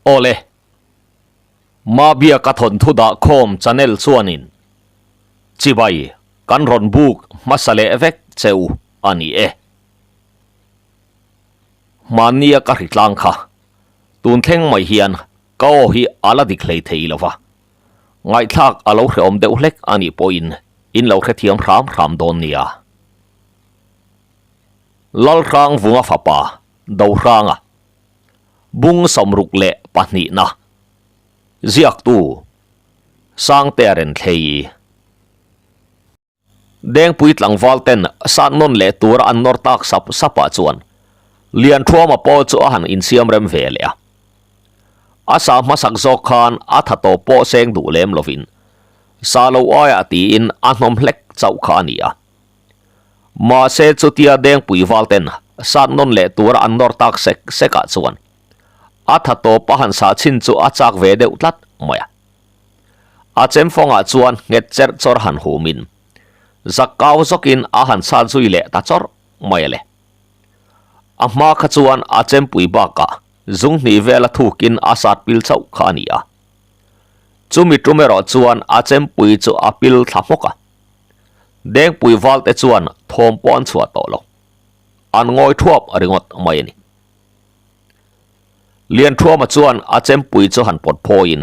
Awle. Mabia ka thawnthu dah khawm channel chuanin chibai kan rawn buk hmasa leh vek che u a ni e. Hmannia ka hritlang kha tun thleng mai hian ka aw hi a la dik hlei thei lo va, ngaihthlak a lo hrehawm deuh hlek a nih pawhin in lo hrethiam hram hram dawn nia. Lalhrang Vunga fapa Dohranga Bung 62na Ziaktu Sangtea Renthlei Dengpui tlangval ten sat nawn leh tura an nawr tak sap sap ah chuan Lianthuama pawh chu a han insiam rem ve leh a. A sa hmasak zawk khan a tha tawp pawh seng duh lem lovin sa lo aiah tiin a hnawm hlek chauh kha a ni a. Mahse chutia Dengpui val ten sat nawn leh tura an nawr tak sek sek ah chuan a tha tawp a han sah chhin chu a chak ve deuh tlat mai a. A chemfawng ah chuan nghet cherh chawr han hum in zak kau zawk in a han sat zui leh ta chawrh mai a le. A hma kha chuan a chempui bak ah zung hnih vel a thuk in a sat pil chauh kha a ni a. Chumi tum erawh chuan a chempui chu a pil thla hmawk a. Dengpui valte chuan thawm pawh an chhuah tawh lo. An ngawi thuap ringawt mai a ni. Lianthuama chuan a chempui chu han pawt phawiin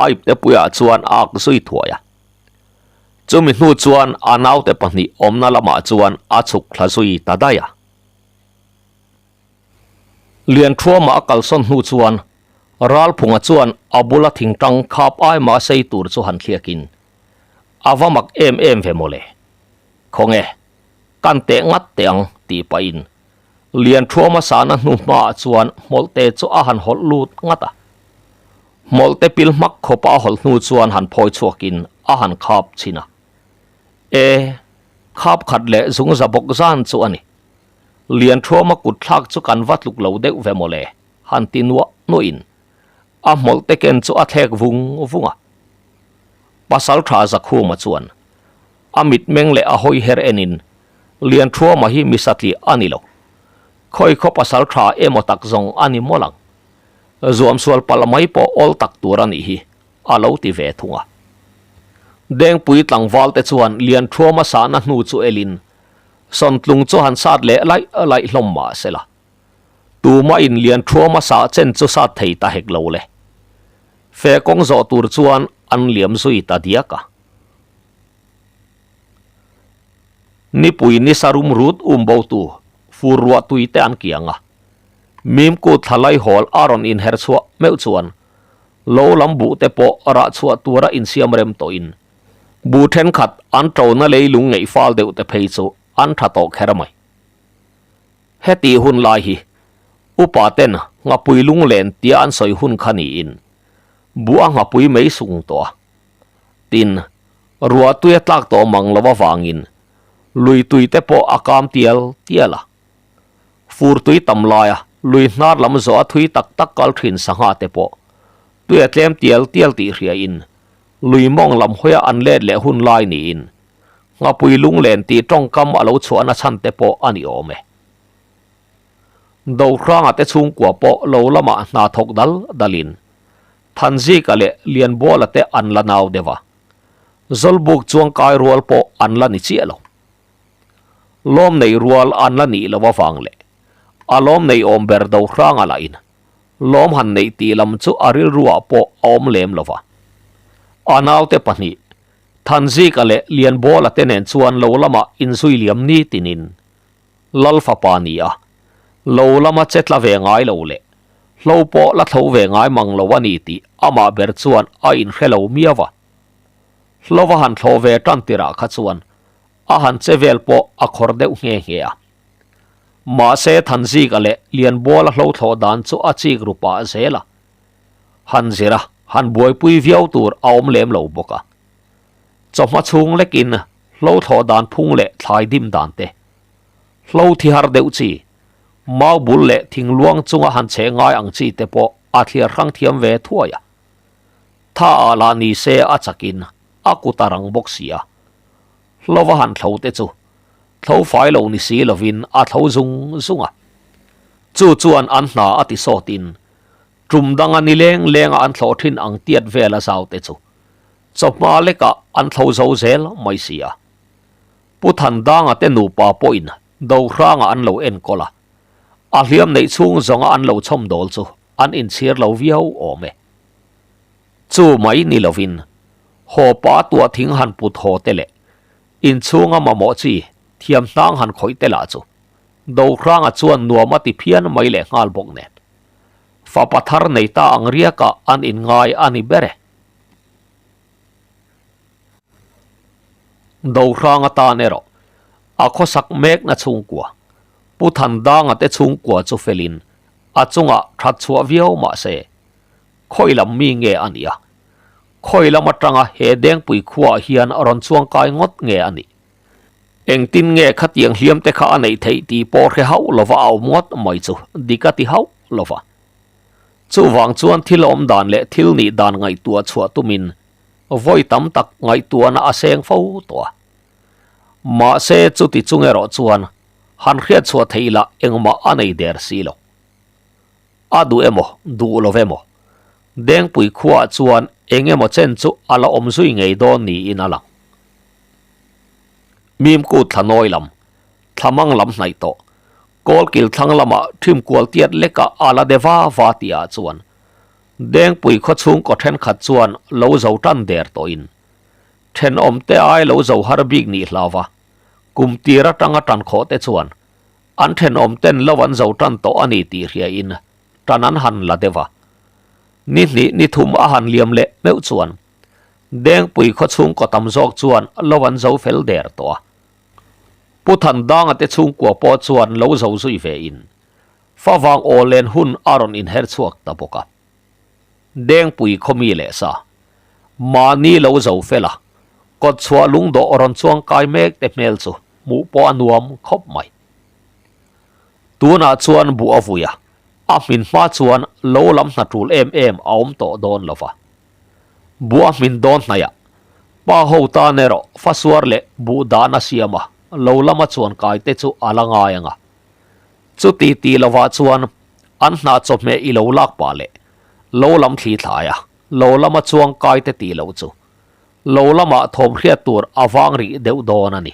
a ipte puiah chuan a ak zui thuai a. Chumi hnu chuan a naute pahnih awmna lamah chuan a chhuk thla zui ta daih a. Lianthuama a kalsawn hnu chuan Ralphunga chuan a bula thingtang khap ai mah sei tur chu han thliakin A va mak em em ve mawle. Khawnge, kan teh ngat teh ang tih pahin Lianthuama sana hnu hmaah chuan hmawlhte chu a han hawlh lut ngat a. Hmawlhte pil hmak khawpa a hawlh hnu chuan han phawi chhuakin a han khap chhin a. E, khap khat leh zung za bawk zan chu a ni. Lianthuama kut thlak chu kan va tluk lo deuh ve mawle, han ti nuah nuahin a hmawlhte ken chu a thlek vung vung a. Pasal tha Zakhuma chuan a mitmeng leh a hawi her enin, Lianthuama hi mi satliah a ni lo. Khawi khaw pasal tha emaw tak zawng a ni mawlh ang. Zuamsual palh mai pawh awl tak tur a nih hi, a lo ti ve thung a. Dengpui tlangval te chuan Lianthuama sahna hnu chu elin, Sawntlung chu han sat leh laih laih hlawm mah se la. Tuma in Lianthuama sah chen chu sat thei ta hek lo le. Fe kawng zawh tur chuan an liam zui ta diak a. Nipui nisa rum rut um bo tu fur ruah tui te an kiang a. Mimku thla laihawl a rawn inher chhuah meuh chuan lo lam buh te pawh rah chhuah tura insiam rem tawhin buh thenkhat an ṭona leilung ngeih fal deuh te phei chu an ṭha tawh kher mai. Heti hun lai hi upa ten nghapui lunglen tia an sawi hun kha niin buh a nghapui mai sung tawh a. Tin, ruah tui a tlak tawh mang lo avangin lui tui te pawh a kam tial tial a. Fur tui tam laia lui hnar lam zawh a thui tak tak kal thin sangha te pawh tui a tlem tial tial tih hriain lui mawng lam hawia an let leh hun lai niin Nghapui lunglen tih tawngkam a lo chhuahna chhan te pawh a ni awm e. Dohranga te chhungkua pawh lo lamah hna thawk dal dalin Thanzika leh Lianbuala te an la nau deuh a, Zawlbuk chuangkai rual pawh an la ni chiah lo. Lawm nei rual an la nih loh avang leh a lawm nei awm ber Dohranga lahin lawm han neih tih lam chu a rilruah pawh a awm lem lo va. A naute pahnih Thanzika leh Lianbawla te nen chuan lo lamah inzui liam ni tinin Lal fapa ni a, lo lama che tla ve ngai lo leh hlo pawh la thlo ve ngai mang lo a ni tih amah ber chuan a inhre lo miau a. Hlova han thlo ve tan tirah kha chuan a han che vel pawh a khawr deuh nghe nghe a. Mahse Thanzika leh Lianbawla hlo thlawh dan chu a chik ru pah zel a. Han zir a, han buaipui viau tur a awm lem lo bawk a. Chawhma chhung lekin hlo thlawh dan phung leh thlai dim dan te, hlo thi har deuh chi, mau bul leh thing luang chunga han chhe ngai ang chi te pawh a thliar hrang thiam ve thuai a. Tha ah lah ni se a chakin a kut a rang bawk si a. Hlova han thlo te chu thlo fai lo ni si lovin a thlo zung zung a. Chu chuan an hna a ti sawtin. Tum danga nileng lenga an thlawh thin ang tiat vel a zau te chu chawhma lekah an thlo zo zel mai si a. Pu Thandanga te nupa pawhin Dohranga an lo enkawl a, a hliam neih chhung zawnga an lo chhawm dawl chu an inchhir lo viau awm e. Chu mai ni lovin haw pa tuah thing han put haw te leh inchhunga mamawh chi thiam hnang han khawih te lah chu Dohranga chuan nuam a ti phian mai leh nghal bawk nen. Fapa thar nei ta ang riakah an inngai a ni ber e. Dohranga tan erawh a khawsak mekna chhungkua, Pu Thandanga te chhungkua chu felin a chungah that chhuah viau mah se, khawi lam mi nge a nih a? Khawi lam atanga he Dengpui khuaah hian rawn chuangkai ngawt nge a nih? Engtin nge khatiang hliam te kha a neih theih tih pawh hre hauh lova a awm ngawt mai chu dik a ti hauh lova. Chuvang chuan thil awm dan leh thil nih dan ngaihtuah chhuah tumin vawi tam tak ngaihtuahna a seng fo tawh a. Mahse chuti chung erawh chuan han hriat chhuah theih lah engmah a nei der si lo. A duh emaw, duh lo emaw, Dengpui khuaah chuan eng emaw chen chu a la awm zui ngei dawn niin a lang. Mimkut thla nawi lam, thla mang lam hnaih tawh, Kawlkil thlang lamah ṭhim kual tiat lekah a la de va va tihah chuan Dengpui khaw chhungkaw ṭhenkhat chuan lo zo ṭan der tawhin ṭhenawmte ai lo zo har bik nih hlauva kum tir aṭanga ṭan khawh te chuan An thenawm ten lo an zo tan tawh a ni tih hria in tan an han la deuh a. Ni hnih ni thum a han liam leh meuh chuan Dengpui khaw chhungkaw tam zawk chuan lo an zo fel der tawh a. Pu Thandanga te chhungkua pawh chuan lo zo zui ve in favang aw len hun a rawn inher chhuak ta bawk a. Dengpui khaw mi leh sa mahni lo zo fel a, kawtchhuah lungdawh rawn chuang kai mek te hmel chu hmuh pawh a nuam khawp mai. Tunah chuan buh a vui a, a hmin hma chuan lo lam hna tul em em a awm tawh dawn lo va. Buh a hmin dawn hnaih a, pa ho tan erawh fasuar leh buh dan a siam a, lo lama chuan kai te chu a la ngai ang a. Chuti ti lovah chuan an hna chawhmeh i lo lak pah leh lo lam thli thlai a, lo lama chuang kai te tih loh chu lo lamah thawm hriat tur a vang rih deuh dawn a ni.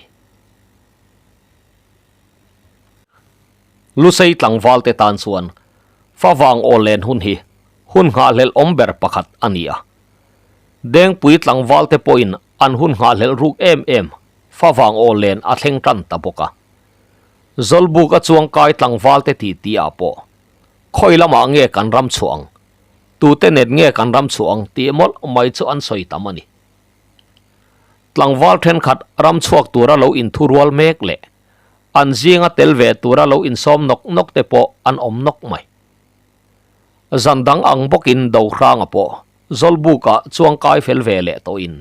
Lusei tlangval te tan chuan favang aw len hun hi hun nghahhlelh awm ber pakhat a ni a. Dengpui tlangval te pawhin an hun nghahhlelh ruk em em favang aw len a thleng tan ta bawk a. Zawlbuk a chuangkai tlangval te tih tih ah pawh khawi lamah nge kan ram chhuah ang? Tute nen nge kan ram chhuah ang tih mawlh mai chu an sawi tam a ni. Tlangval thenkhat ram chhuak tura lo inthu rual mek leh an zinga tel ve tura lo insawm nawk nawk te pawh an awm nawk mai. Zan dang ang bawkin Dohranga pawh Zawlbukah chuangkai fel ve leh tawhin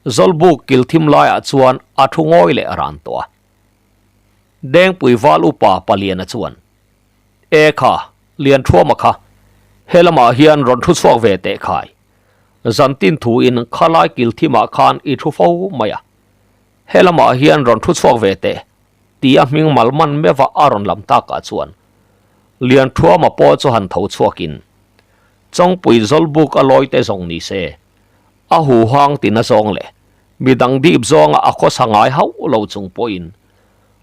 Zawlbuk kil thim laiah chuan a thu ngawi leh ran tawh a. Dengpui val upa Paliana chuan, E kha, Lianthuama kha, he lamah hian rawn thu chhuak ve teh khai. Zantin thuin khalai kil thimah khan i thu fo mai a. He lamah hian rawn thu chhuak ve teh, ti a hming mal man meuha a rawn lam takah chuan Lianthuama pawh chu han tho chhuakin, Chawngpui Zawlbuk a lawi te zawng ni se, a huhang tina zawng leh midang dip zawnga a khawsa ngai hauh lo chung pawhin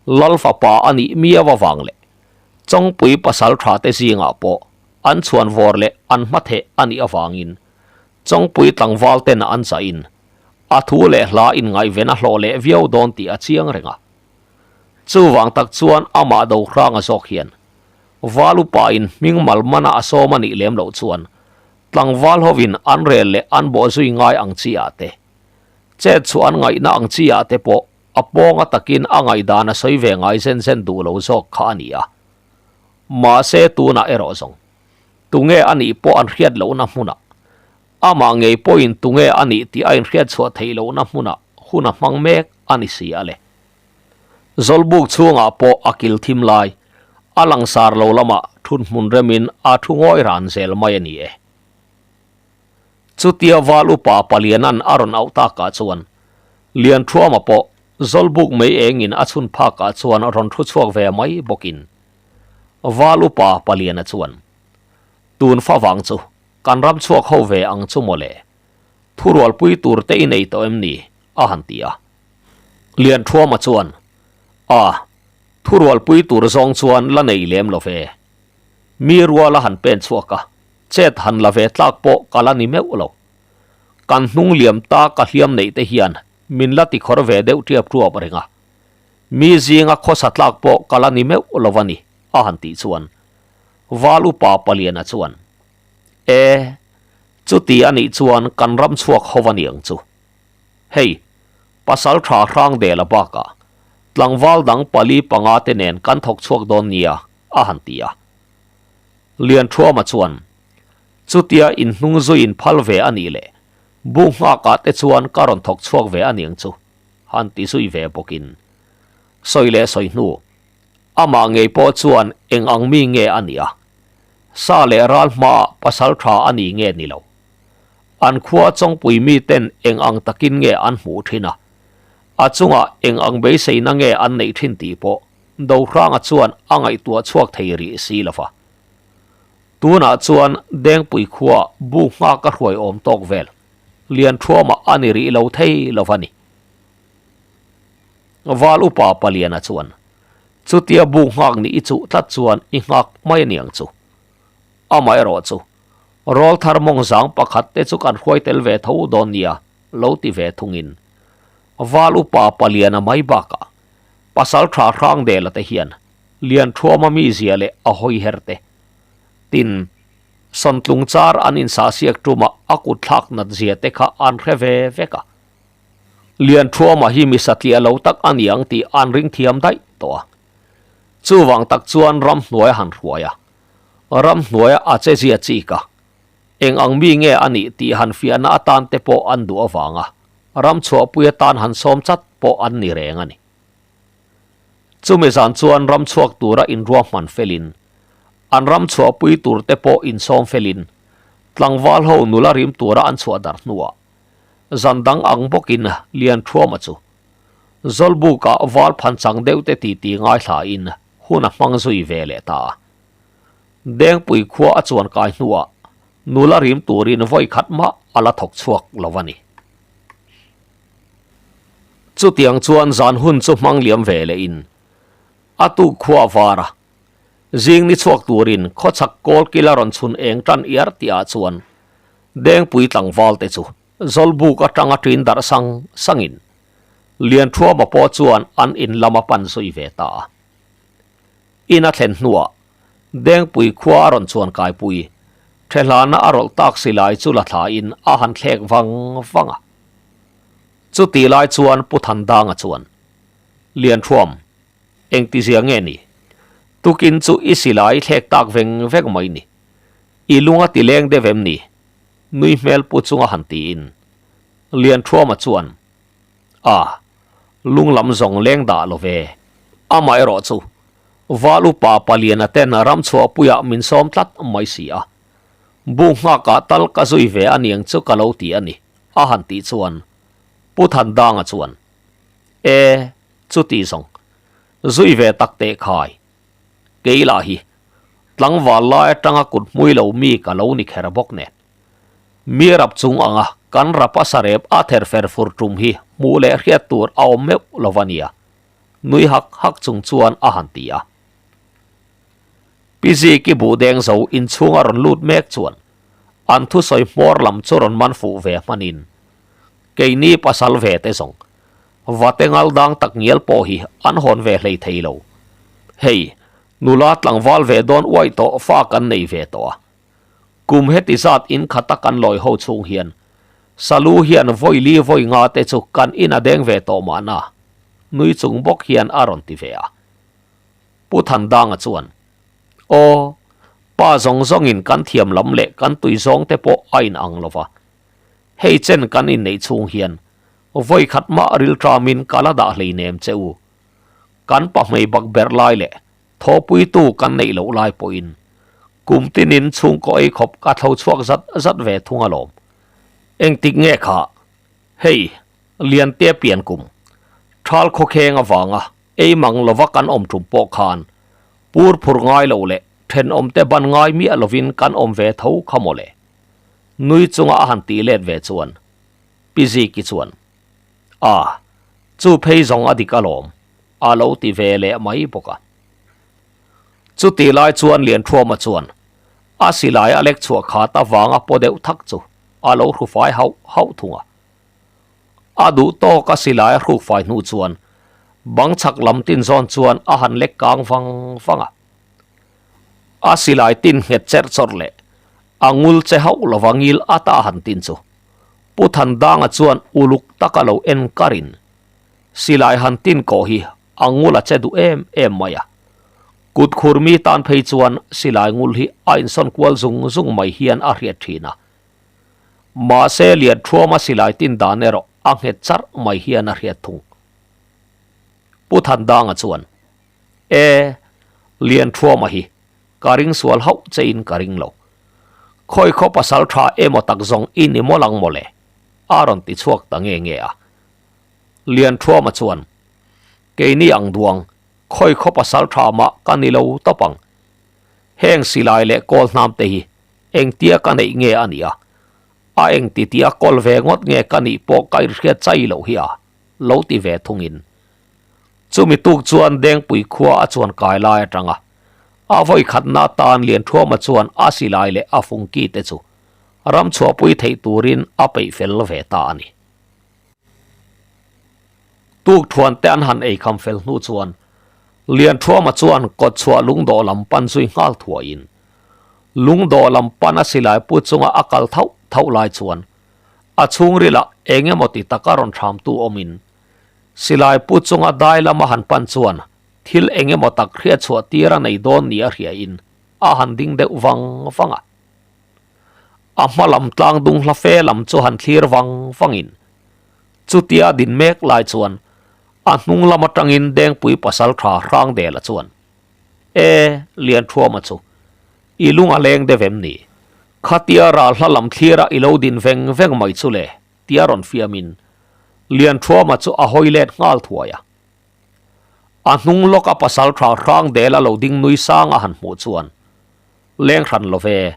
Lal fapa a nih miau avang leh Chawngpui pasal tha te zingah pawh an chhuan vawr leh an hmatheh a nih avangin Chawngpui tlangval ten an zahin a thu leh hla inngaihven a hlawh leh viau dawn tih a chiang reng a. Chuvang tak chuan amah Dohranga zawk hian Val upain hming mal mana a sawm a nih lem loh chuan tlangval hovin an rel leh an bawh zui ngai ang chi ah te, chet chhuah an ngaihna ang chi ah te pawh a pawnga takin a ngaihdan a sawi ve ngai zen zen duh lo zawk kha a ni a. Mahse tunah erawh zawng, tunge a nih pawh an hriat lohna hmunah, amah ngei pawhin tunge a nih tih a inhriat chhuah theih lohna hmunah hun a hmang mek a ni si a le. Zawlbuk chhungah pawh a kil thim lai, a langsar lo lamah thunhmun remin a thu ngawi ran zel mai a ni e. Chutia val upa Paliana'n a rawn auh takah chuan Lianthuama pawh Zawlbuk mei engin a chhun phakah chuan rawn thu chhuak ve mai bawkin val upa Paliana chuan. Tun favang chu kan ram chhuak ho ve ang chu mawle. Thurualpui tur te i nei tawh em ni? a han ti a. Lianthuama chuan, A, thurualpui tur zawng chuan la nei lem lo ve. Mi ruala han pen chhuak a, chet han la ve tlak pawh ka la ni meuh lo. Kan hnung liam ta ka hliam neih te hian min la tikhawr ve deuh tiap tuap reng a. Mi zinga khawsa tlak pawh ka la ni meuh lo a ni, a han tih chuan Val upa Paliana chuan, E, chuti a nih chuan kan ram chhuak ho a niang chu. Hei, pasal tha Hrangdela bakah tlangval dang pali panga te nen kan thawk chhuak dawn nia, a han ti a. Lianthuama chuan, Chutia inhnung zuiin phal ve a nih leh bu nghakah te chuan ka rawn thawk chhuak ve a niang chu, han ti zui ve bawkin sawi leh sawi hnu Amah ngei pawh chuan eng ang mi nge a nih a? Sa leh ral hmaah pasal tha a ni nge ni lo? An khua chawngpui miten eng ang takin nge an hmuh thin a? A chungah eng ang beiseina nge an neih thin tih pawh Dohranga chuan a ngaihtuah chhuak thei rih si lo va. Tunah chuan Dengpui khua bu nghak a hruai awm tawk vel Lianthuama a ni rih lo thei lo va ni. Val upa Paliana chuan, Chutia bu nghak nih i chuh tlat chuan i nghak mai aniang chu. Amaherawh chu, rawl thar mawng zang pakhat te chu kan hruai tel ve tho dawn nia, lo ti ve thungin. Val upa Paliana mai bakah, pasal tha Hrangdela te hian Lianthuama mizia leh a hawiher te, tin, Sawntlung char an insahsiak tumah a kut thlak nat zia te kha an hre ve vek a. Lianthuama hi mi satliah lo tak a ni ang tih an ring thiam daih tawh a. Chuvang tak chuan ramhnuai a han hruai a, ramhnuaia a che zia chik a, eng ang mi nge a nih tih han fiahna atan te pawh an duh avanga ramchhuahpui atan han sawm chat pawh an ni reng a ni. Chumi zan chuan ramchhuak tura inruahman felin, an ramchhuahpui tur te pawh insawm felin, tlangval ho nula rim tura an chhuah darh hnuah, Zan dang ang bawkin Lianthuama chu Zawlbukah val phanchang deuh te titi ngaithlain hun a hmang zui ve leh ta a. Dengpui khua a chuan kai hnuah nula rim turin vawi khat mah a la thawk chhuak lo a ni. Chutiang chuan zan hun chu hmang liam ve lehin a tuk khua var a, zing ni chhuak turin khawchhak kawl kila rawn chhun eng tan iar tihah chuan Dengpui tlangval te chu Zawlbuk atanga ṭin darh sang sangin Lianthuama pawh chuan an in lam a pan zui ve ta a. In a thlen hnuah Dengpui khua a rawn chuan kaipui Ṭhehlana a rawlh tak silai chu la thlain a han thlek vang vang a. Chutih lai chuan Pu Thandanga chuan, Lianthuam, engtizia nge ni? Tukin chu i silai thlek tak veng veng mai ni. I lung a ti leng deuh em ni? Nui hmel pu chunga han tiin Lianthuama chuan, A, lung lam zawng leng dah lo ve. Amaherawh chu, Val upa Paliana ten ramchhuahpuiah min sawm tlat mai si a. Bu nghakah tal ka zui ve a niang chu ka lo ti a ni, a han tih chuan Pu Thandanga chuan, E, chuti zawng, zui ve tak teh khai. Kei lah hi tlangval lai atanga kut hmui lo mi ka lo ni kher bawk nen. Mi rap chung anga kan rap a sarep a ther fer fur tum hi hmuh leh hriat tur a awm meuh lo a nia, nui hak hak chung chuan a han ti a. Pi Ziki buh deng zo inchhunga rawn lut mek chuan an thusawi hmawr lam chu rawn man fuh ve hmanin keini pasal ve te zawng Vate ngal dang tak ngial pawh hi an hawn ve hlei thei lo. Hei, nula tlangval ve dawn uaih tawh fa kan nei ve tawh a. Kum heti zat in khata kan lawi ho chhung hian Salu hian vawi li vawi nga te chu kan in a deng ve tawh mahna, nui chung bawk hian a rawn ti ve a. Pu Thandanga chuan, Aw, pa zawng zawngin kan thiam lam leh kan tui zawng te pawh a in ang lo va. Hei chen kan inneih chhung hian vawi khat mah rilṭamin ka la dah hleinem che u. Kan pahmei bak ber lai leh thawhpuitu kan neih loh lai pawhin kum tinin chhungkaw ei khawp ka tho chhuak zat zat ve thung alawm. Engtik nge kha? Hei, Liante pian kum. Thal khawkheng avanga ei mang lova kan awm tum pawh khan pur phur ngai lo leh. Thenawmte ban ngai miah lovin kan awm ve tho kha mawle. Nui chunga a han tih let ve chuan Pi Ziki chuan, A, chu phei zawng a dik alawm, a lo ti ve leh mai bawk a. Chutih lai chuan Lianthuama chuan a silai a lek chhuah khat avanga paw deuh thak chu a lo hrufai hauh hauh thung a. A duh tawk a silai a hrukfai hnu chuan bang chhak lam tin zawn chuan a han lek kang vang vang a. A silai tin nghet cherh chawrh leh a ngul che hauh lova ngil ata a han tin chu Pu Thandanga chuan uluk taka lo en karin silai han tin kawh hi a ngul a che duh em em mai a. Kut khur mi tan phei chuan silai ngul hi a insawn kual zung zung mai hian a hriat thin a. Mahse Lianthuama silai tin dan erawh a nghet charh mai hian a hriat thung. Pu Thandanga chuan, E, Lianthuama hi ka ring sual hauh che in ka ring lo. Khawi khaw pasal tha emaw tak zawng i ni mawl ang mawle, a rawn ti chhuak ta nge nge a. Lianthuama chuan, Keini ang duang, khawi khaw pasal tha mah ka ni lo tawp ang. Heng silai leh kawl hnam te hi engtia ka neih nge a nia? A engti tia kawl ve ngawt nge ka nih pawh ka inhriat chai loh hi a, lo ti ve thungin. Chumi tuk chuan Dengpui khua a chuan kai lai atanga a vawi khatna atan Lianthuama chuan a silai leh a fungki te chu ram chhuahpui theih turin a peih fel ve ta a ni. Tukthuan te an han ei kham fel hnu chuan Lianthuama chuan kawtchhuah lungdawh lam pan zui nghal thuaiin lungdawh lam pan a silai pu chunga a kal thauh thauh lai chuan a chhungrilah eng emaw ti taka rawn hramtu awmin silai pu chunga dai lama han pan chuan thil eng emaw tak hriatchhuah tir a nei dawn nia hriain a han ding deuh vang vang a. A hma lam tlang dung hla fe lam chu han thlir vang vangin chutia din mek lai chuan a hnung lam atangin Dengpui pasal tha Hrangdela chuan E Lianthuama chu i lung a leng deuh em ni? Khatia ral hla lam thlira i lo din veng veng mai chu le tia rawn fiamin Lianthuama chu a hawi let nghal thuai a. A hnung lawka pasal tha Hrangdela lo ding nui sang a han hmuh chuan Leng hran lo ve.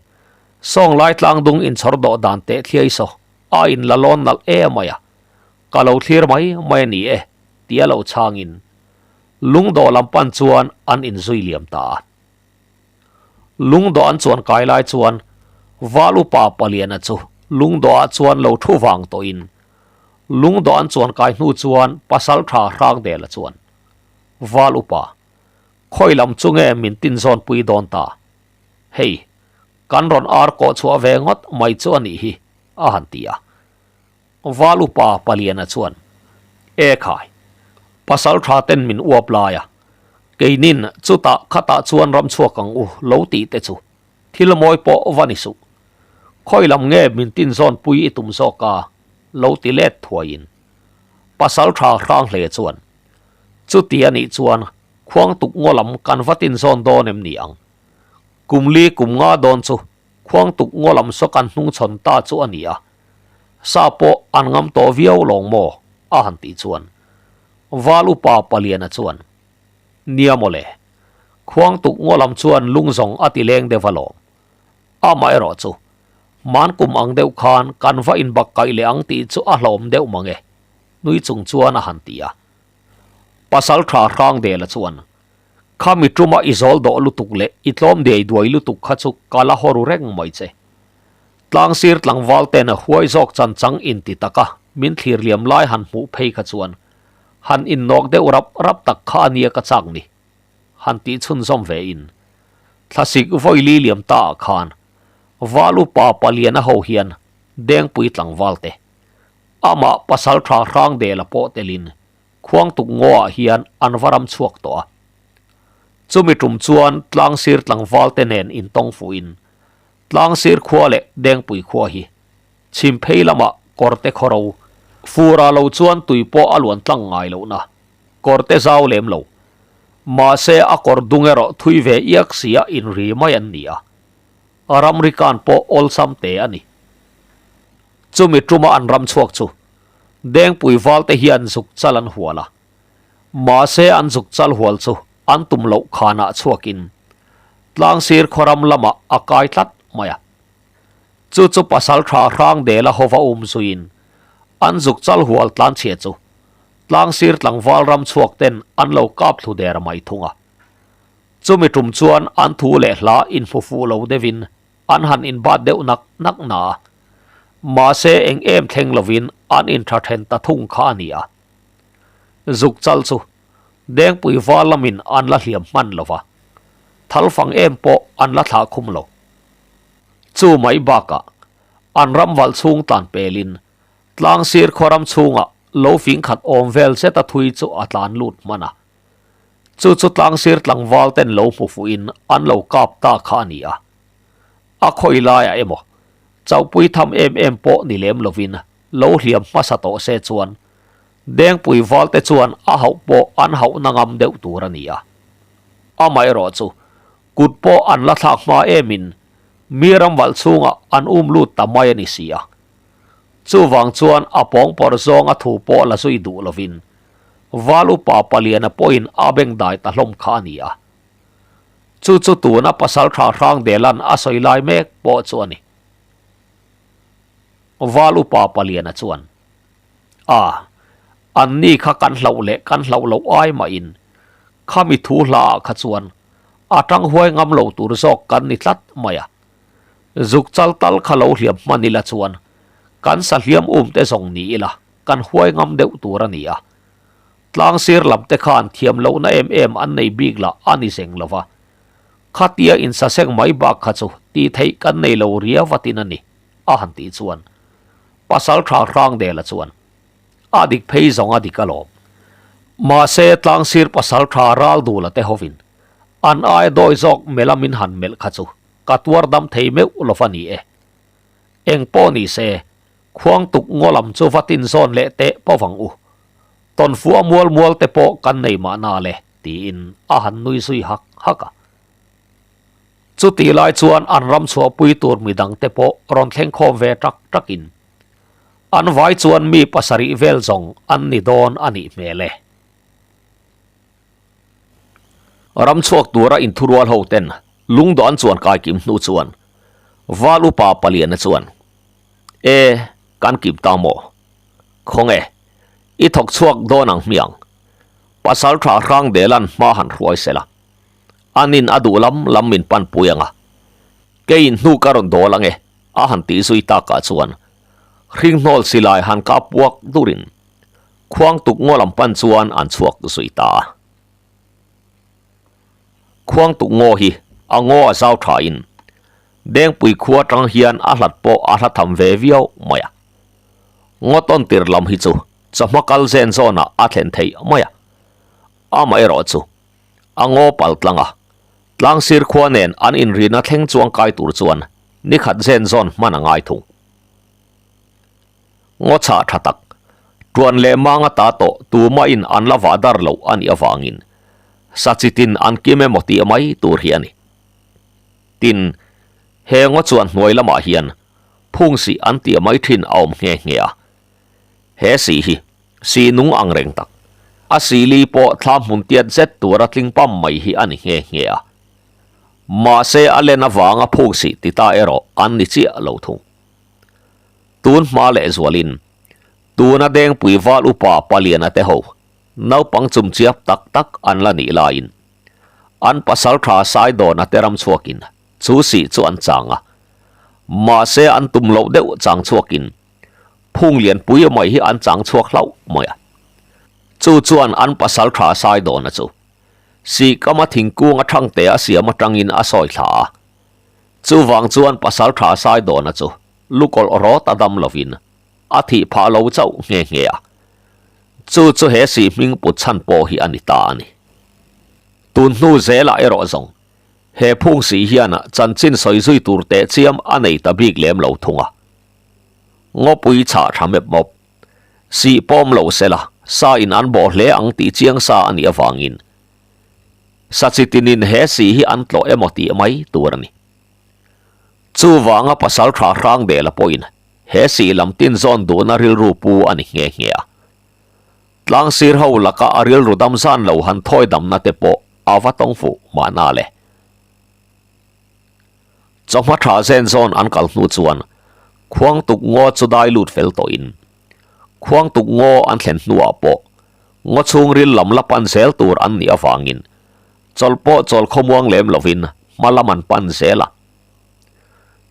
Sawng lai tlang dung inchhawr dawh dan teh thliai saw a in la lawn nalh em mai a, ka lo thlir mai mai a ni e tia lo chhangin lungdawh lam pan chuan an inzui liam ta a. Lungdawh an chuan kai lai chuan Val upa Paliana chu lungdawhah chuan lo thu vang tawhin lungdawh an chuan kai hnu chuan Pasaltha Hrangdela chuan Val upa Khawi lam chu nge min tin zawn pui dawn ta? Hei, kan rawn ar kawh chhuah ve ngawt mai chu a nih hi, a han ti a. Val upa Paliana chuan, E khai, pasal tha ten min uap lai a, keinin chutah khatah chuan ram chhuak ang u lo tih te chu thil mawi pawh va ni suh. Khawi lam nge min tin zawn pui i tum zawk a, lo ti let thuaiin. Pasal tha hrang hle chuan, Chuti a nih chuan khuang tuk ngaw lam kan va tin zawn dawn em ni ang? Kum li kum nga dawn chu khuang tuk ngaw lam saw kan hnung chhawn ta chu a ni a, sa pawh an ngam tawh viau lawng maw? a han tih chuan Val upa Paliana chuan, Nia mawle, khuang tuk ngaw lam chuan lung zawng a ti leng deuh alawm. Amaherawh chu hman kum ang deuh khan kan va inbak kaih leh ang tih chu a hlawm deuh mang e. Nui chung chuan a han ti a. Pasal tha Hrangdela chuan, Kha mi tuma i zawl dawh lutuk leh i tlawm dei duai lutuk kha chu ka la haw ru reng mai che. Tlangsir tlangval ten a huai zawk chan chang inti taka min thlir liam lai han hmuh phei kha chuan han innawk deuh rap rap tak kha a nia ka chak ni. Han tih chhunzawm ve in thlasik vawi li liam ta ah khan Val upa Paliana ho hian Dengpui tlangval te Amah pasal tha Hrangdela pawh telin Khuangtuk ngaw ah hian an va ram chhuak tawh a. Chumi tum chuan Tlangsir tlangval te nen intawng fuhin Tlangsir khua leh Dengpui khua hi chhim phei lamah kawrte khawro fur ah lo chuan tui pawh a luan tlang ngai lohna kawrte zau lem lo. Mahse a kawr dung erawh thui ve iak sia inri mai an ni a. Ramri kan pawh awlsam te a ni. Chumi tuma an ram chhuak chu Dengpui valte hian zuk chal an hual a. Mahse an zuk chal hual chu an tum loh khanah chhuakin. Tlangsir khawram lamah a kai tlat mai a. Chu chu pasaltha Hrangdela hova um zuiin an zuk chal hual tlanchhia chu Tlangsir tlangval ram chhuak ten an lo kap thlu der mai thung a. Chumi tum chuan an thu leh hla inhmu fuh lo deuhin an han inbat deuh nak nak na a. Mahse eng em thleng lovin an intha then ta thung kha a ni a. Zuk chal chu Dengpui val lamin an la hliam hman lo va, thal fang em pawh an la thlah khum lo. Chu mai bakah an ram valh chhung tlan pelin Tlangsir khawram chhungah lo fing khat awm vel zet a thui chu a tlan lut hman a. Chu chu tlangsir tlangval ten lo hmu fuhin an lo kap ta kha a ni a. A khawi laiah emaw, chauhpui tham em em pawh ni lem lovin lo hliam hmasa tawh se chuan Dengpui valte chuan a hauh pawh an hauhna ngam deuh tur a ni a. Amaherawh chu kut pawh an la thlak hma emin mi ramvalh chhungah an um lut ta mai a ni si a. Chuvang chuan a pawngpawrh zawng a thu pawh la zui duh lovin Val upa Paliana pawhin a beng dai ta hlawm kha a ni a. Chu chu tuna Pasaltha Hrangdelan a sawi lai mek pawh chu a ni. Val upa Paliana chuan, A, anni kha kan hlauh leh kan hlauh loh ai mahin khami thu hlaah kha chuan a tang huai ngam lo tur zawk kan ni tlat mai a. Zuk chal tal kha lo hliam hman ila chuan kan sa hliam um te zawng ni ila kan huai ngam deuh tur a ni a. Tlang sir lam te khan thiam lohna em em an nei bik lah a ni zeng lo va. Khatia insaseng mai bak kha chu tih theih kan nei lo riau vatin a ni, a han tih chuan Pasal tha Hrangdela chuan a dik phei zawng a dik alawm. Mahse tlang sir pasal tha Raldula te hovin an aia dawi zawk melh a min han melh kha chu ka tuar dam thei meuh lo va ni e. Eng pawh ni se, khuang tuk ngaw lam chu va tin zawn leh teh pawh vang u. Tawnfua mual mual te pawh kan nei mahna le, tiin a han nui zui hak hak a. Chutih lai chuan an ram chhuahpui tur midang te pawh rawn thleng khawm ve tak takin an vai chuan mi pasarih vel zawng an ni dawn a nih hmel e. Ram chhuak tura inthurual ho ten lungdawh an chuan kai kim hnu chuan Val upa Paliana chuan, E, kan kim ta maw? Khawnge, i thawk chhuak dawn ang hmiang. Pasal tha Hrangdelan hma han hruai sela. Anin a duh lam lam min pan pui ang a. Keiin hnu ka rawn dawl ang e, a han tih zui takah chuan hringhnawl silai han kap puak durin Khuang tuk ngaw lam pan chuan an chhuak zui ta a. Khuang tuk ngaw hi a ngaw a zau thain Dengpui khua atang hian a hlat pawh a hla tham ve viau mai a. Ngaw tawn tir lam hi chu chawhma kal zen zawnah a thlen theih mai a. Amaherawh chu a ngaw pal tlang a, tlangsir khua nen an inrina thleng chuang kai tur chuan nikhat zen zawn hman a ngai thung. Ngaw chhah tha tak, tuan leh mang ata tawh tumahin an la vah dar loh a nih avangin sachitin an kim emaw tih mai tur hi a ni. Tin, he ngaw chuan hnuai lamah hian phung sih an tih mai thin a awm nghe nghe a. He sih hi sih nung ang reng tak, a sih li pawh thla hmun tiat zet tura tling pam mai hi a ni nghe nghe a. Mahse a len avanga phung sih ti ta erawh an ni chiah lo thung. Tun hma leh zualin, tuna Dengpui val upa Paliana te ho, naupang chumchiap tak tak an la nih laiin, an pasal tha Saidawna te ram chhuakin chu sih chu an chang a. Mahse an tum loh deuh chang chhuakin phung lianpui mai hi an chang chhuak hlauh mai a. Chu chuan an pasal tha Saidawna chu sih kama thingkung a thangte a siam atangin a sawi thla a. Chuvang chuan pasal tha Saidawna chu lukawlh rawt a dam lovin a thih phah lo chauh nghe nghe a. Chu chu he sih hming put chhan pawh hi a ni ta a ni. Tun hnu zelah erawh zawng he phung sih hian chanchin sawi zui tur teh chiam a nei ta bik lem lo thung a. Ngawpui chhah tha mep mawp. Sih pawm lo sela sa in an bawh hle ang tih chiang sa a nih avangin Sachitinin he sih hi an tlawh emaw tih mai tur a ni. Chuvanga pasal tha Hrangdela pawhin he sih lam tin zawn duhna rilru pu a ni nghe nghe a. Tlangsir ho laka a rilru dam zan lo han thawi damna te pawh a va tawng fuh mahna le. Chawhma tha zen zawn an kal hnu chuan Khuangtuk ngaw chu dai lut fel tawhin Khuangtuk ngaw an thlen hnuah pawh ngaw chhungril lam la pan zel tur an nih avangin chawlh pawh chawl khawmuang lem lovin hma lam an pan zel a.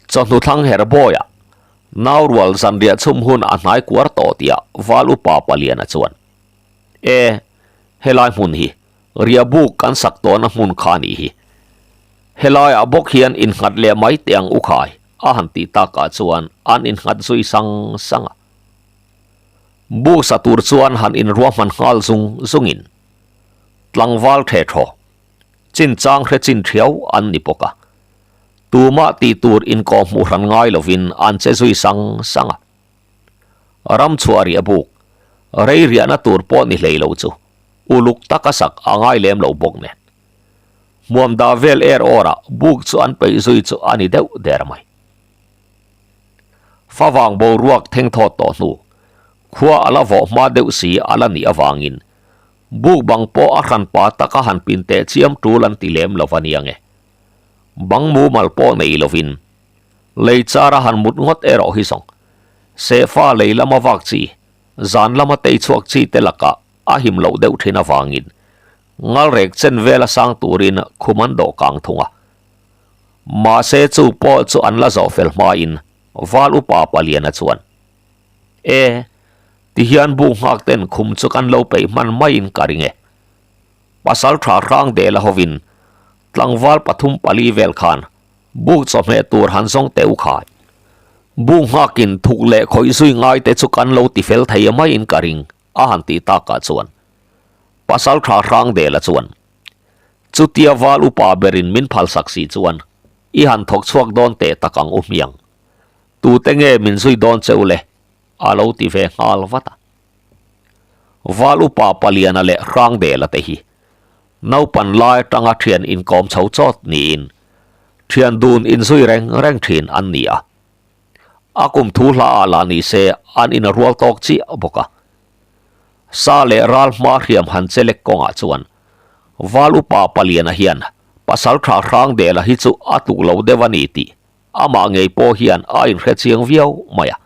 Chawhnu thlang her bawiah naurual zanriah chhum hun a hnai kuar tawh tihah Val Upa Paliana chuan, E, helai hmun hi riahbuk kan sak tawhna hmun kha a nih hi. Helaiah bawk hian innghat leh mai teh ang u khai a han tih takah chuan an innghat zui sang sang a. Buk sa tur chuan han inruahman nghal zung zungin tlangval the thaw chinchang hre chin thiau an ni bawk a. Tumah tih tur inkawh hmuh hran ngai lovin an che zui sang sang a. Ram chhuah riah buk, rei riahna tur pawh ni hlei lo chu uluk taka sak a ngai lem lo bawk nen. Hmuam dah vel er awrah buk chu an peih zui chu a ni deuh der mai. Favang boruak thengthawt tawh hnu, khua a la vawh hma deuh si a la nih avangin buk bang pawh a hranpa taka han pin teh chiam tul an ti lem lo va nia nge. Bang mumal pawh nei lovin lei chara han mut ngawt erawh hi zawng sehfa lei lama vak chi, zan lama tei chhuak chi te lakah a him loh deuh thin avangin ngalrek chen vela sang turin khum an dawh kang thung a. Mahse chu pawh chu an la zawh fel hmain Val Upa Paliana chuan, E, tihian bu nghak ten khum chu kan lo peih hman maiin ka ring e. Pasal tha hrang dela hovin tlangval pathum pali vel khan buk chawhmeh tur han zawng teh u khai. Buk nghakin thuk leh khawih zui ngai te chu kan lo ti fel thei maiin ka ring a han tih takah chuan pasal tha hrang dela chuan chutia val upa berin min phalsak si chuan i han thawk chhuak dawn teh tak ang u hmiang. Tute nge min zui dawn cheu le? a lo ti ve nghal vat a. Val upa Paliana leh Hrangdela te hi naupan lai atanga thian inkawm chho chawt niin thian dun inzui reng reng thin an ni a. A kum thu hla ah lah ni se an in rual tawk chiah bawk a. Sa leh ral hma hriam han che lek kawngah chuan Val upa Paliana hian Pasaltha Hrangdela hi chu a tluk lo deuh a ni tih amah ngei pawh hian a inhre chiang viau mai a.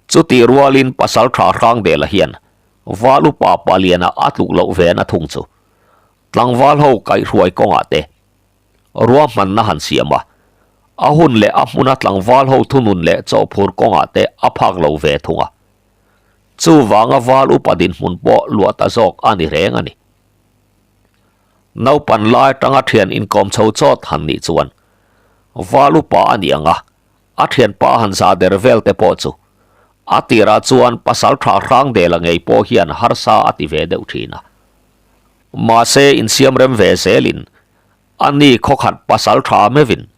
Chutih rualin Pasaltha Hrangdela hian Val upa Paliana a tluk loh ve na thung chu tlangval ho kaihhruai kawngah te ruahmanna han siam a, a hun leh a hmuna tlangval ho thunun leh chawhphur kawngah te a phak lo ve thung a. Chuvanga Val upa dinhmun pawh luah ta zawk a ni reng a ni. Naupan lai atanga thian inkawm chho chawt han nih chuan Val upa a ni ang a, a thianpa han za der vel te pawh chu a tirah chuan pasal tha Hrangdela ngei pawh hian harsa a ti ve deuh thin a. Mahse insiam rem ve zelin a ni khawkhat pasal tha meuhin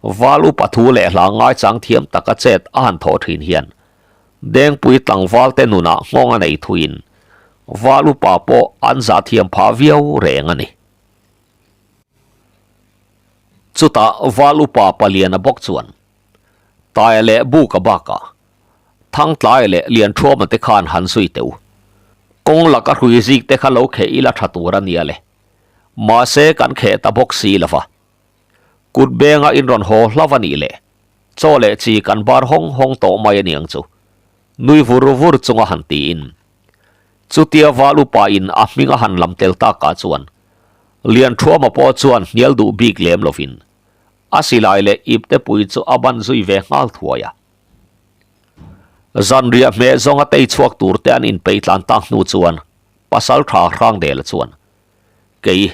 Val upa thu leh hla ngaichang thiam taka chet a han thawh thin hian Dengpui tlangval te nunah nghawng a nei thuin Val upa pawh an zah thiam phah viau reng a ni. Chutah Val upa Paliana bawk chuan Taia leh Buka bakah Thangtlaia leh Lianthuama te khan han zui teh u. Kawng laka hrui zik te kha lo kheh ila tha tur a nia le. Mahse kan kheh ta bawk si lova. Kut benga in rawn haw hlauh a nih le. Chaw leh chi kan bar hawng hawng tawh mai a niang chu. Nui vur vur chunga han tiin. Chutia Val upa in a hming a han lam tel takah chuan Lianthuama pawh chuan hnial duh bik lem lovin a silai leh ipte pui chu a ban zui ve nghal thuai a. Zanriah hmeh zawnga tei chhuak tur te an inpeih tlan tak hnu chuan pasal tha Hrangdela chuan, Kei,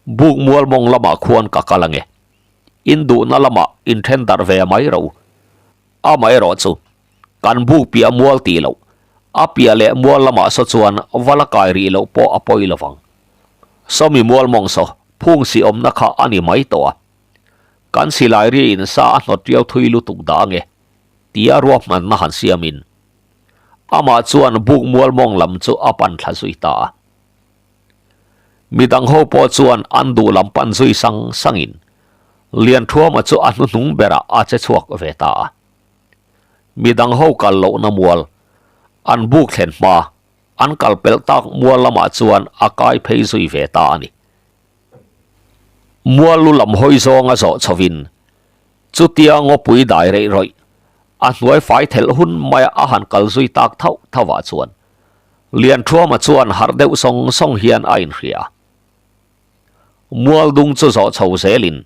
buk mual mawng lamah khuan ka kal ange. In duhna lamah inthen darh ve mai ro. Amaherawh chu, kan buk piah mual tih loh, a piah leh mual lamah saw chuan va la kai rih loh pawh a pawi lovang. Sawmi mual mawng saw phung si awmna kha a ni mai tawh a. Kan silai riin sa a hnawt riau thui lutuk dah ange, tia ruahmanna han siamin amah chuan buk mual mawng lam chu a pan thla zui ta a. Midang ho pawh chuan an duh lam pan zui sang sangin Lianthuama chu a hnuhnung berah a che chhuak ve ta a. Midang ho kal lohna mual, an buk thlen hma, an kal pelh tak mual lamah chuan a kai phei zui ve ta a ni. Mual lu lam hawi zawnga zawh chhovin. Chutia ngawpui dai reih rawih, a hnuai fai thelh hun maia a han kal zui tak thauh thauhah chuan Lianṭhuama chuan harh deuh sawng sawng hian a inhria a. Mualdung chu zawh chho zelin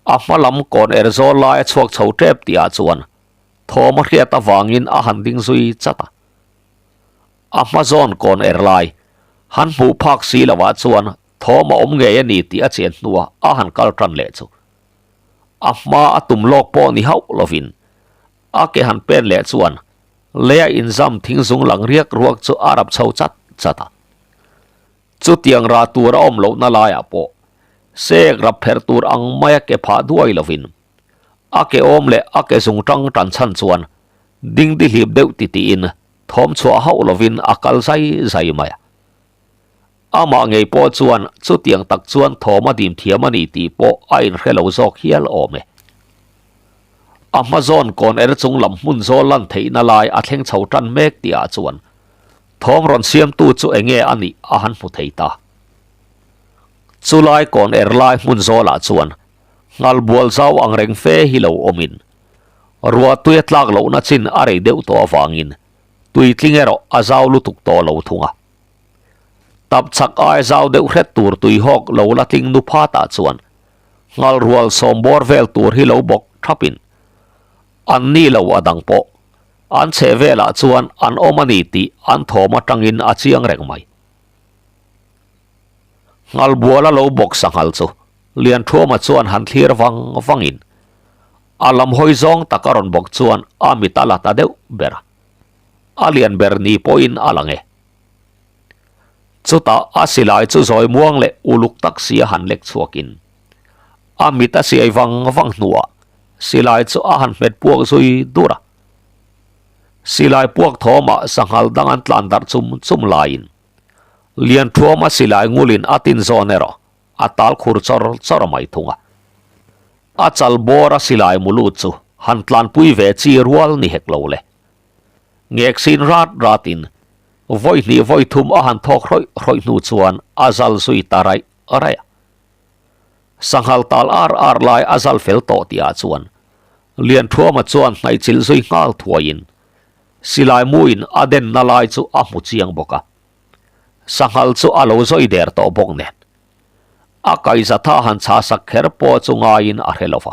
a hma lam kawn er zawl lai a chhuak chho tep tihah chuan thawm a hriat avangin a han ding zui chat a. A hma zawn kawn er lai han hmuh phak si lovah chuan thawm a awm ngei a ni tih a chian hnuah a han kal tan leh chu. A hma a tum lawk pawh ni hauh lovin a ke han pen leh chuan leia inzam thingzung lang riak ruak chu a rap chho chat chat a. Chutiang rah tur a awm lohna laiah pawh sek rap pherh tur ang maia ke phah duai lovin a ke awm leh a ke zung tang tan chhan chuan ding dihlip deuh titiin thawm chhuah hauh lovin a kal zai zai mai a. Amah ngei pawh chuan chutiang tak chuan thawm a dim thiam a ni tih pawh a inhre lo zawk hial awm e. A hma zawn kawn er chung lam hmun zawl lan theihna lai a thleng chho tan mek tihah chuan Thawm rawn siamtu chu enge a nih a han hmu thei ta. Chulai kawn er lai hmun zawlah chuan nghal bual zau ang reng fe hi lo awmin ruah tui a tlak lohna chin a rei deuh tawh avangin tuitling erawh a zau lutuk tawh lo thung a. Tap chak ai zau deuh hret tur tuihawk lo la tling nu phatah chuan nghal rual sawm bawr vel tur hi lo bawk thapin an ni lo a dang pawh An chheh velah chuan an awm a ni tih an thawm atangin a chiang reng mai. Nghalbuala lo bawk sanghal chu Lianthuama chuan han thlir vang vangin a lam hawi zawng tak a rawn bawk chuan a mit a la ta deuh ber a, a lian ber ni pawhin a lang e. Chutah a silai chu zawi muang leh uluk tak si a han lek chhuakin a mit a siai vang vang hnuah silai chu a han hmet puak zui dur a. Silai puak thawmah sanghal dang an tlan darh chum chum laiin Lianthuama silai ngulin a tin zawn erawh a tal khur chawr chawr mai thung a. A chal bawra silai mu lut chu han tlanpui ve chi rual ni hek lo le. Ngek sin rat ratin vawi hnih vawi thum a han thawk hrawih hrawih hnu chuan a zal zui ta raih raih a. Sanghal tal ar ar lai a zal fel tawh tihah chuan Lianthuama chuan hnaihchilh zui nghal thuaiin silai muin a denna lai chu a hmu chiang bawk a. Sanghal chu a lo zawi der tawh bawk nen a kaihzatha han chhah sak kher pawh chu ngaiin a hre lo va.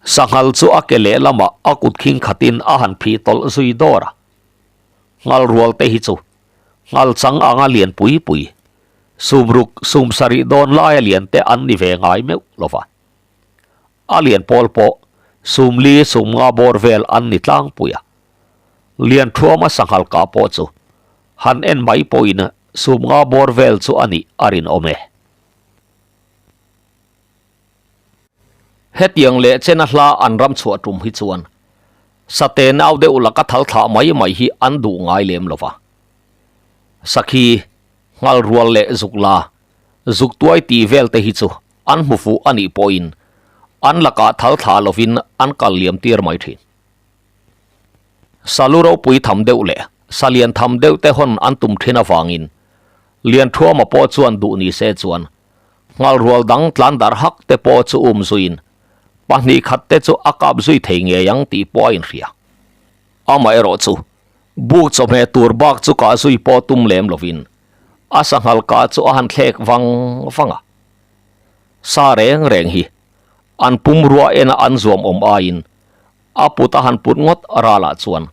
Sanghal chu a ke lehlamah a kut khing khatin a han phih tawlh zui dawr a. Nghal rual te hi chu nghal chang anga lian pui pui, sumruk sum sarih dawn laia lian te an ni ve ngai meuh lo va. A lian pawl pawh sumli sum nga bawr vel an ni tlangpui a. Lian thuama sanghal kah pawh chu han en mai pawhin sum nga bawr vel chu a nih a rinawm e. Hetiang leh chena hla an ram chhuah tum hi chuan sate nau deuh laka thal thlah mai mai hi an duh ngai lem lo va. Sakhi, nghal rual leh zuk la, zuk tuai tih vel te hi chu an hmu fuh a nih pawhin an lakah thal thlah lovin an kal liam tir mai thin. Salu ropui tham deuh leh salian tham deuh te hawn an tum thin avangin Lianthuama pawh chuan duh ni se chuan Nghal rual dang tlan darh hak te pawh chu um zuiin pahnih khat te chu a kap zui thei ngei ang tih pawh a inhria. Amaherawh chu buk chawhmeh tur bak chu kah zui pawh tum lem lovin a sanghal kah chu a han thlek vang vang a. Sa reng reng hi an pumrua ena an zuam awm aiin a put a han put ngawt ralah chuan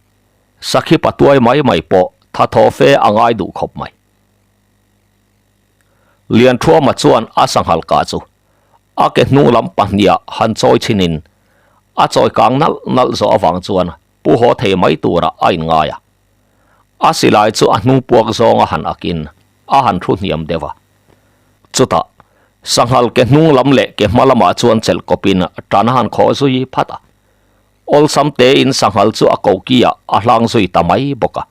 sakhi patuai mai mai pawh thathaw fe a ngai duh khawp mai. Lianthuama chuan a sanghal kah chu a ke hnung lam pahniha han chawi chhinin a chawi kang nalh nalh zawh avang chuan pu haw thei mai tura a inngai a. A silai chu a hnung puak zawnga han akin a han thu hniam deuh a. Chutah sanghal ke hnung lam leh ke hma lamah chuan chelh kawpin tan a han khawh zui phat a. Awlsam tein sanghal chu a koki ah a hlang zui ta mai bawk a.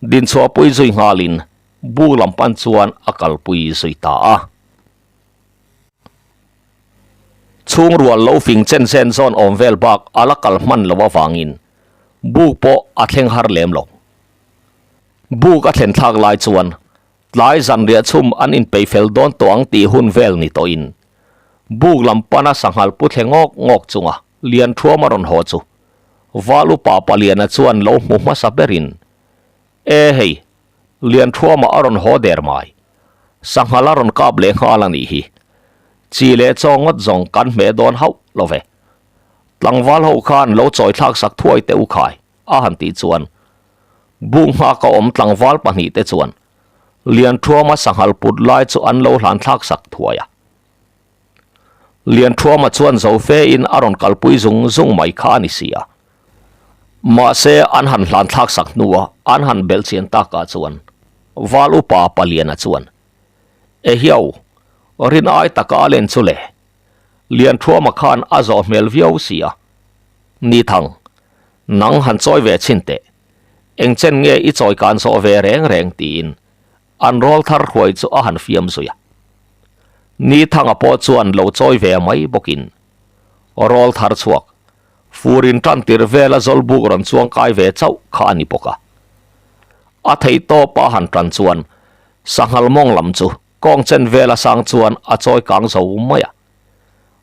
Dinchhuahpui zui nghalin Bu lam pan chuan a kalpui zui ta a. Chhung rual lo fing chen zen zawn awm vel bak a la kal hman lo avangin buk pawh a thleng har lem lo. Buk a thlen thlak lai chuan tlai zanriah chhum an inpeih fel dawn tawh ang tih hun vel ni tawhin. Buk lam pana sanghal pu thle ngawk ngawk chunga Lianthuama rawn haw chu Val upa Paliana chuan lo hmu hmasa berin, E hei, Lianthuama a rawn haw der mai. Sanghal a rawn kap leh nghal a nih hi. Chi leh chaw ngawt zawng kan hmeh dawn hauh lo ve. Tlangval ho khan lo chawi thlak sak thuai teh u khai, a han tih chuan Buk nghaka awm tlangval pahnihte chuan Lianthuama sanghal put lai chu an lo hlan thlak sak thuai a. Lianthuama chuan zo fe in a rawn kalpui zung zung mai kha a ni si a. Mahse an han hlan thlak sak hnua an han belh chian takah chuan Val upa Paliana chuan, Ehiau, rin ai taka a len chu le. Lianthuama khan a zawh hmel viau si a. Ni thang, nang han chawi ve chhin teh. Eng chen nge i chawi kan zawh ve reng reng tiin An rawl thar hruai chu a han fiam zui a. Ni thanga pawh chuan lo chawi ve mai bawkin rawl thar chhuak furin tan tir vela zawlbuk rawn chuang kai ve chauh kha a ni bawk a. A theih tawp a han tan chuan sanghal mawng lam chu kawng chen vela sang chuan a chawi kang zo mai a.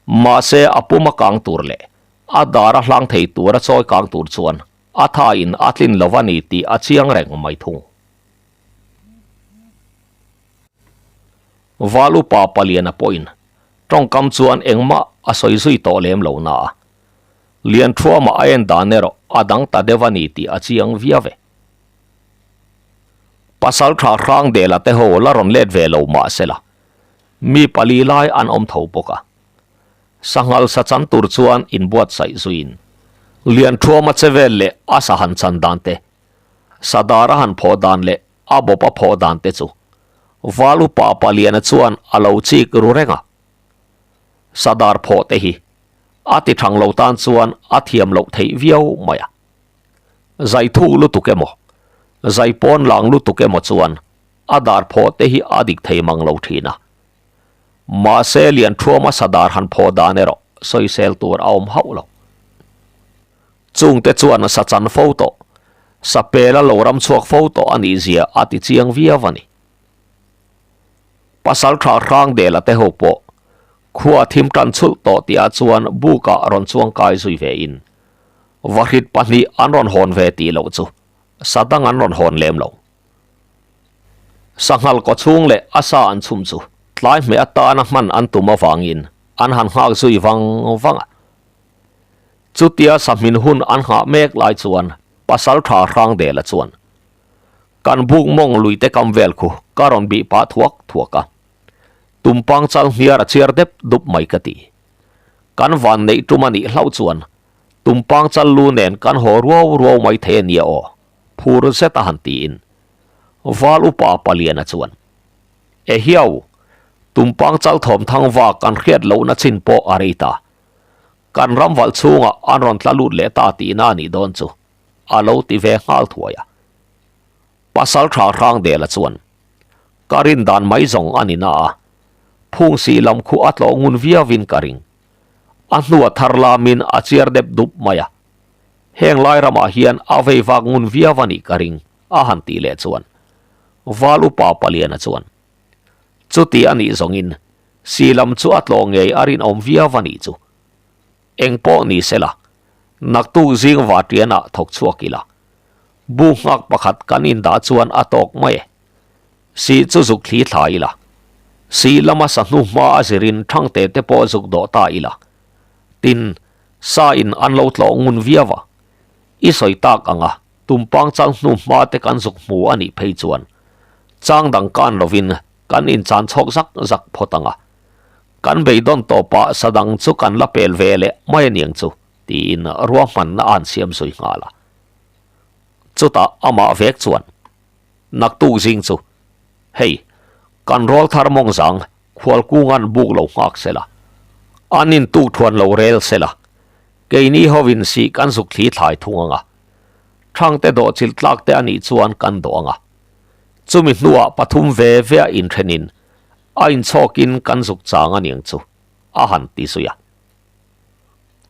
Mahse a pum a kang tur leh a dar a hlang thei tur a chawi kang tur chuan a thain a tlin lo a ni tih a chiang reng mai thung. Val upa Paliana pawhin tawngkam chuan engmah a sawi zui tawh lem lo na a, Lianthuama a en dan erawh a dang ta deuh a ni tih a chiang viau e. Pasaltha Hrangdela te ho la rawn let ve lo mah sela, mi pali lai an awm tho bawk a. Sanghal sa chan tur chuan inbuatsaih zuiin Lianthuama che vel leh a sa han chan dan te Sadar a han phawh dan leh a bawp a phawh dan te chu Val upa Paliana chuan a lo chik ru reng a. Sadar phawh te hi a ti thang lo tan chuan a thiam loh theih viau mai a. Zai thuk lutuk emaw, zai pawn lang lutuk emaw chuan a dar phawh te hi a dik thei mang lo thin a. Mahse Lianthuama sadar han phawh dan erawh sawisel tur a awm hauh lo. Chungte chuan sa chan fo tawh, sa pela lo ram chhuak fo tawh a nih zia a ti chiang viau a ni. Pasal tha Hrangdela te ho pawh khua thim tan chhulh tawh tihah chuan bukah rawn chuang kai zui ve in vahrit pahnih an rawn hawn ve tih loh chu sa dang an rawn hawn lem lo. Sanghal kaw chhung leh a sa an chhum chu tlai hmeh atana hman an tum avangin an han nghak zui vang vang a. Chutia sahmin hun an nghah mek lai chuan pasal tha Hrangdela chuan, Kan buk mawng lui te kam vel khu ka rawn bih pah thuak thuak a, tumpang chal hniar a chiar dep dup mai ka ti. Kan van neih tum a nih hlauh chuan tumpang chal lu nen kan haw ruau ruau mai thei a nia aw, phur zet a han tiin Val upa Paliana chuan, Ehiau, tumpang chal thawm thang vak kan hriat lohna chin pawh a rei ta. Kan ram valh chhungah an rawn tla lut leh ta tihna a nih dawn chu, a lo ti ve nghal thuai a. Pasal tha Hrangdela chuan, Ka rin dan mai zawng a ni na a, phung sih lam khu a tlawh ngun viauin ka ring. A hnua thar lamin a chiar dep dup mai a. Heng lai ramah hian a vei vak ngun viau a nih ka ring, a han tih leh chuan Val upa Paliana chuan, Chuti a nih zawngin Si lam chu a tlawh ngei a rinawm viau a nih chu. Eng pawh ni se la, naktuk zing vatianah thawk chhuak ila. Bu nghak pakhat kan indah chuan a tawk mai e. Si chu zuk thli thla ila. Si lama sa hnu hma a zirin thangte te pawh zuk dawh ta ila. Tin, sa in an lo tlawh ngun viau a. I sawi tak ang a, tumpang chang hnu hma te kan zuk hmu a nih phei chuan chang dang kan lovin Kan inchan chhawk zak zak phawt ang a, kan beidawn tawpah sa dang chu kan la pel ve leh mai aniang chu, tiin ruahmanna a han siam zui nghal a. Chutah amah vek chuan, Naktuk zing chu, hei, kan rawl thar mawng zang khualkunga'n buk lo nghak se la, an intuk thuan lo rel se la, keini hovin sih kan zuk thli thlai thung ang a, thangte dawh chilh tlak te a nih chuan kan dawh ang a. Chumi hnuah pathum ve ve a inthenin a inchhawkin kan zuk chang a niang chu, a han ti zui a.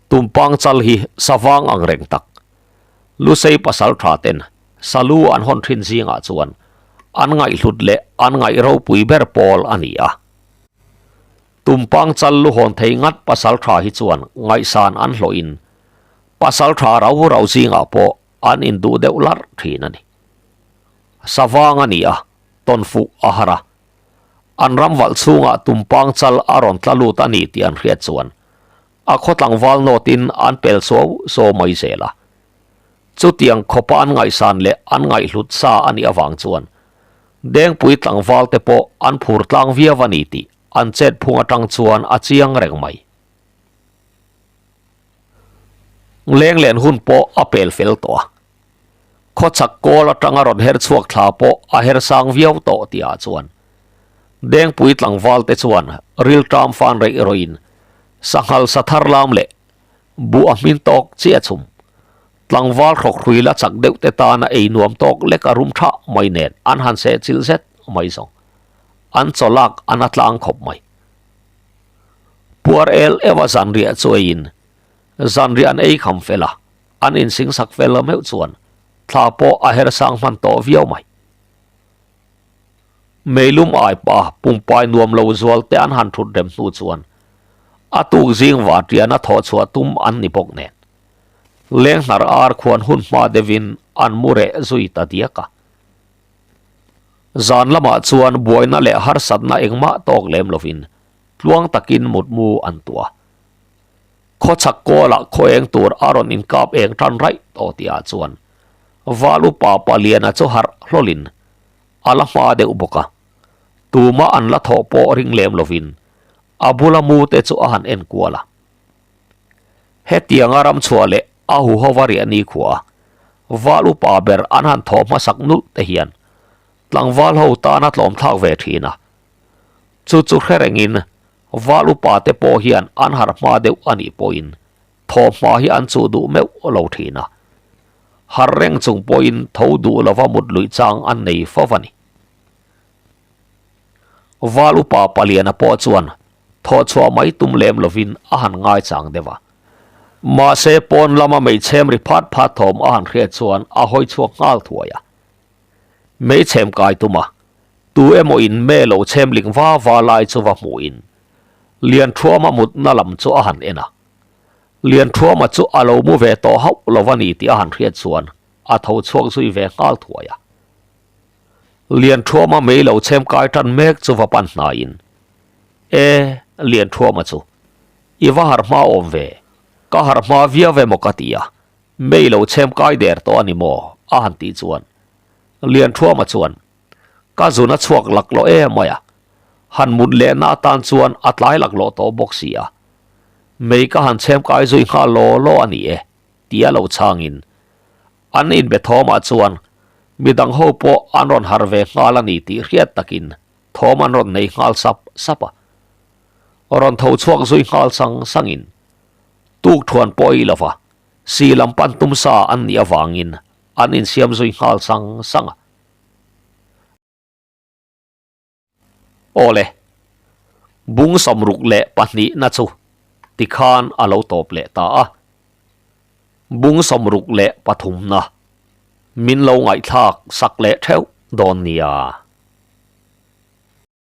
Tumpang chal hi savang ang reng tak. Lusei pasal tha ten salu an hawn thin zingah chuan an ngaihhlut leh an ngaih ropui ber pawl a ni a. Tumpang chal lu hawn thei ngat pasaltha hi chuan ngaihsan an hlawhin pasaltha rau rau zingah pawh an induh deuh larh thin a ni. Savang a ni a, tawn fuh a har a. An ram valh chhungah tumpang chal a rawn tla lut a ni tih an hriat chuan a khaw tlangval nawtin an pel suau suau mai zel a. Chutiang khawpa an ngaihsan leh an ngaihhlut sa a nih avang chuan Dengpui tlangval te pawh an phur tlang viau a ni tih an chet phung atang chuan a chiang reng mai. Lenglen hun pawh a pel fel tawh a. Khawchhak kawl atanga rawn her chhuak thla pawh a her sang viau tawh tihah chuan Dengpui tlangval te chuan rilṭam fan reih rawhin sanghal sa thar lam leh buh a hmin tawk chiah chhum tlangval hrawk hrui la chak deuh te tana ei nuam tawk lek a rum thah mai nen an han seh chilh zet mai zawng an chaw lak an a tlang khawp mai. Puar el ewa zanriah chu eiin zanriah an ei kham fel a, an insing sak fel meuh chuan thla pawh a her sang hman tawh viau mai. Meilum ai pa pumpai nuam lo zual te an han thut rem hnu chuan a tuk zing vatiana thawh chhuah tum an ni bawk nen. Lenghnar ar khuan hun hma deuhin an mu reh zui ta diak a. Zan lamah chuan buaina leh harsatna engmah tawk lem lovin tluang takin mutmu an tuah. Khawchhak kawlah khaw eng tur a rawn inkap eng tan raih tawh tihah chuan Val upa Paliana chu harh hlawlin a la hma deuh bawk a. Tumah an la thawh pawh ring lem lovin a bula mu te chu a han en kual a. Hetianga ram chhuah leh a huhova riah nikhua a Val upa ber an han thawh hmasak nulh te hian tlangval ho tan a tlawm thlak ve thin a. Chu chu hre rengin Val upa te pawh hian an harh hma deuh a nih pawhin thawh hma hi an chuh duh meuh lo thin a. Harh reng chung pawhin tho duh lova mut luih chang an nei fo a ni. Val upa Paliana pawh chuan thawh chhuah mai tum lem lovin a han ngaichang deuh a. Mahse pawn lama meichhem ri phat phat thawm a han hriat chuan a hawi chhuak nghal thuai a. Meichhem kai tum a, tu emaw in me lo chhem ling va va lai chu va hmuhin Lianthuama mutna lam chu a han en a. Lianthuama chu a lo mu ve tawh hauh lo a ni tih a han hriat chuan a tho chhuak zui ve nghal thuai a. Lianthuama mei lo chhem kai tan mek chu va pan hnaiin, E, Lianthuama chu, i va harh hma awm ve, ka harh hma viau emaw ka ti a, mei lo chhem kai der tawh a ni maw? a han tih chuan Lianthuama chuan, Ka zun a chhuak laklawh em mai a, han mut lehna atan chuan a tlai laklawh tawh bawk si a, mei ka han chhem kai zui nghal law law a ni e, tia lo chhangin An inbe thawmah chuan midang ho pawh an rawn harh ve nghal a ni tih hriat takin thawm an rawn nei nghal sap sap a. Rawn tho chhuak zui nghal sang sangin tuk thuan pawh ei lova si lam pan tum sa an nih avangin an insiam zui nghal sang sang a. Awle, bung 62 na chu tikhan a lo tawp leh ta a. Bung 63 na min lo ngaihthlak sak leh theuh dawn nia.